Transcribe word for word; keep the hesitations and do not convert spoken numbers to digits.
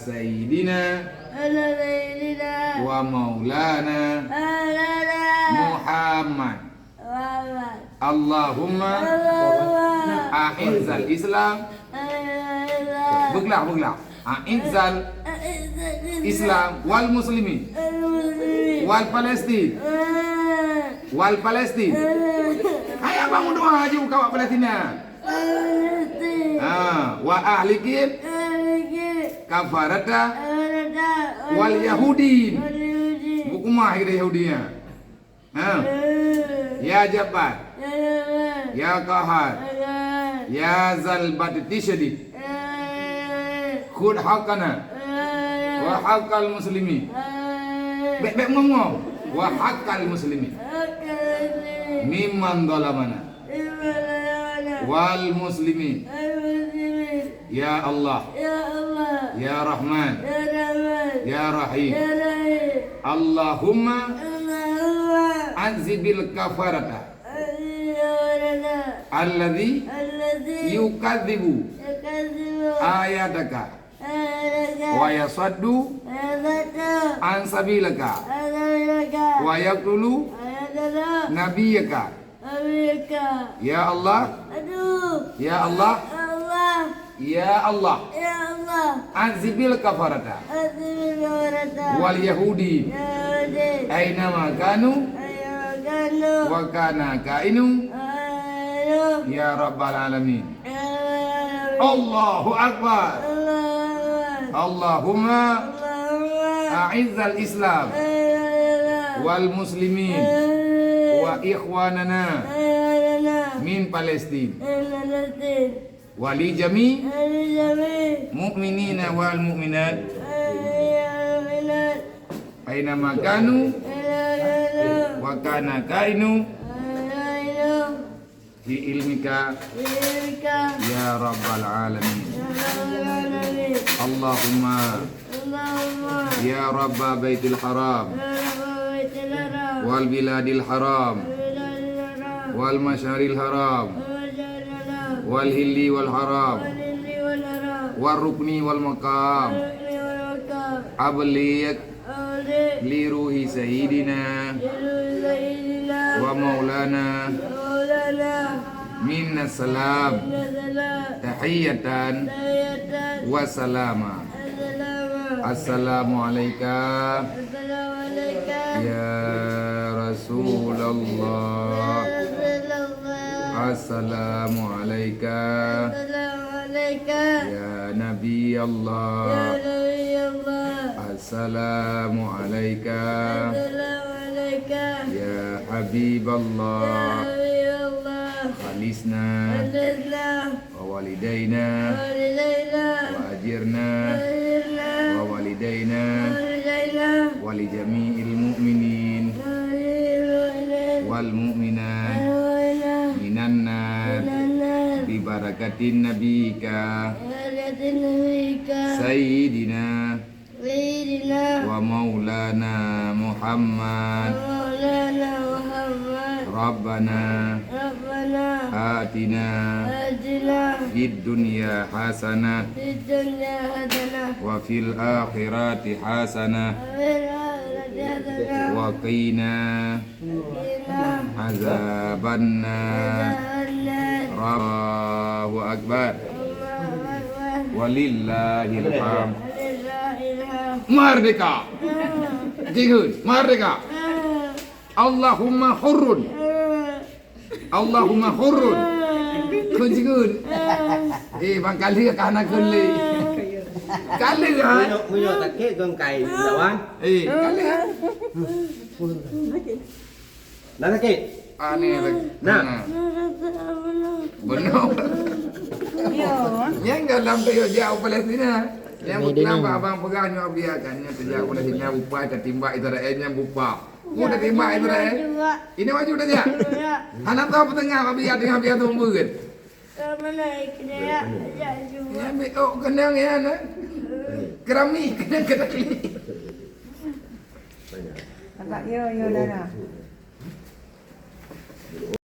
Sayyidina. Ala sayyidina. Wa maulana. Maulana. Muhammad. Muhammad. Allahumma. Allahumma. A'izzal Islam. A'izzal Islam. Beuglah, beuglah. A'izzal. A'izzal Islam. Islam wal muslimin. Wal muslimin. Wal Palestin. Ah. Wal Palestin. Ah. Hai abang meudoa aju keu awak Palestina. Palestin. Ha, wa ahlikin. Ahlikin. Kafarata. Kafarata. Wal Yahudin. Wal Yahudin. Bukumah kita Yahudi ya. Ha. Eh. Ya Jabbar. Ya Jabbar. Ya Qahar. Ya Qahar. Ya Zal Badti Syadid. Eh. Khudh haqqana. Eh. Wa haqqal muslimin. Eh. Bek-bek ngom-ngom. Wa haqqal muslimin. Haqqal muslimin. Mimman zalamana. Mimman zalamana. Wal muslimin. Wal muslimin. Ya Allah. Ya Allah. Ya Rahman. Ya Rahman. Ya Rahim. Ya Rahim. Allahumma. Allahumma. Azibil kafarata. Azibil kafarata. Alladzi. Alladzi. Yukadzibu. Yukadzibu. Ayataka. Ayataka. Wa yasaddu. Wa yasaddu. An sabilaka. An sabilaka. Wa yaqtulu. Wa yaqtulu. Nabiyaka. Amerika. Ya Allah. Aduh. Ya Allah. Ya Allah. Ya Allah. Ya Allah. Azibil kafarata. Azibil kafarata. Wal Yahudi. Yahudi. Aina ma kanu. Aina ma kanu. Wa kana kainu. Ayo. Ya Rabbal Alamin. Amin. Allahu Akbar. Allahu Akbar. Allahumma. Allahumma. A'izzal Islam. A'izzal Islam. Wal muslimin. Amin. Wa ikhwanana. Amin. Min Palestin. Min Palestin. Wa li jami'. Wa li jami'. Mu'minina wal mu'minat. Mu'minina wal mu'minat. Aina ma kanu. Aina ma kanu. Wa kana kainu. Wa kana kainu. Bi ilmika. Bi ilmika. Ya Rabbal Alamin. Ya Rabbal Alamin. Allahumma. Allahumma. Ya Rabba Baitil Haram. Ya Rabba Baitil Haram. Wal Biladil Haram. Wal Biladil Haram. Wal Masyaril Haram. Wal Masyaril Haram. Wal Hilli wal Haram. Wal Hilli wal Haram. War Rukni wal Maqam. Wal Rukni wal Maqam. Abligh. Amin. Li ruhi sayyidina. Li ruhi sayyidina. Wa maulana. Maulana. Minnas salam. Minnas salam. Tahiyatan. Tahiyatan. Wa salama. Wa salama. Assalamu alaika. Assalamu alaika. Ya Rasulullah. Ya Rasulullah. Assalamu alaika. Assalamu alaika. Ya Nabi Allah. Ya Nabi Allah. Assalamu alaika. Assalamu alaika. Ya Habiballah. Ya Habiballah. Khalisna. Khalisna. Wa walidaina. Wa walidaina. Wa ajirna. Wa ajirna. Wa walidaina. Wa walidaina. Wa li jami'il mu'minin. Wa li jami'il mu'minin. Wal mu'minat. Wal mu'minat. Minan nar. Minan nar. Bi barakatin nabiyika. Bi barakatin nabiyika. Sayyidina. Sayyidina. Wa maulana Muhammad. Wa maulana Muhammad. Rabbana. Rabbana. Atina. Atina. Fid dunya hasanah. Fid dunya hasanah. Wa fil akhirati hasanah. Wa fil akhirati hasanah. Wa qina. Wa qina. Azabannar. Azabannar. Allahu Akbar. Allahu Akbar. Walillahil hamd. Walillahil hamd. Merdeka. Ah. Jingheun, merdeka. Ah. Allahumma hurrun. Ah. Allahumma hurrun. Kheun jingheun. Eh, bang ka lheueh ka hana kheun lé. Ka lheueh, ha? Meunyoe, meunyoe sakét, gong kai lawan. Eh, ka lheueh, ha? Dah sakét? Aneh lagi. Nah. Nah. Benar. Yo. Nyang dalam tu yo jak u Palestina. Nyang bukeulang bak abang peugah nyoe biar kan, nyang teujak u Palestina bupa, tatimbak Israel nyang bupa. Mu tatimbak Israel? Ini wajib dah jak? Hana tahu peutengah, Abi, ya, tengah biasa umbeu kan? Mana ikna ya, ya juga. Ya, ambil, oh, kenang ya, nah. Keramik, kenang, kenang. Nampak, yo, yo, dah, dah.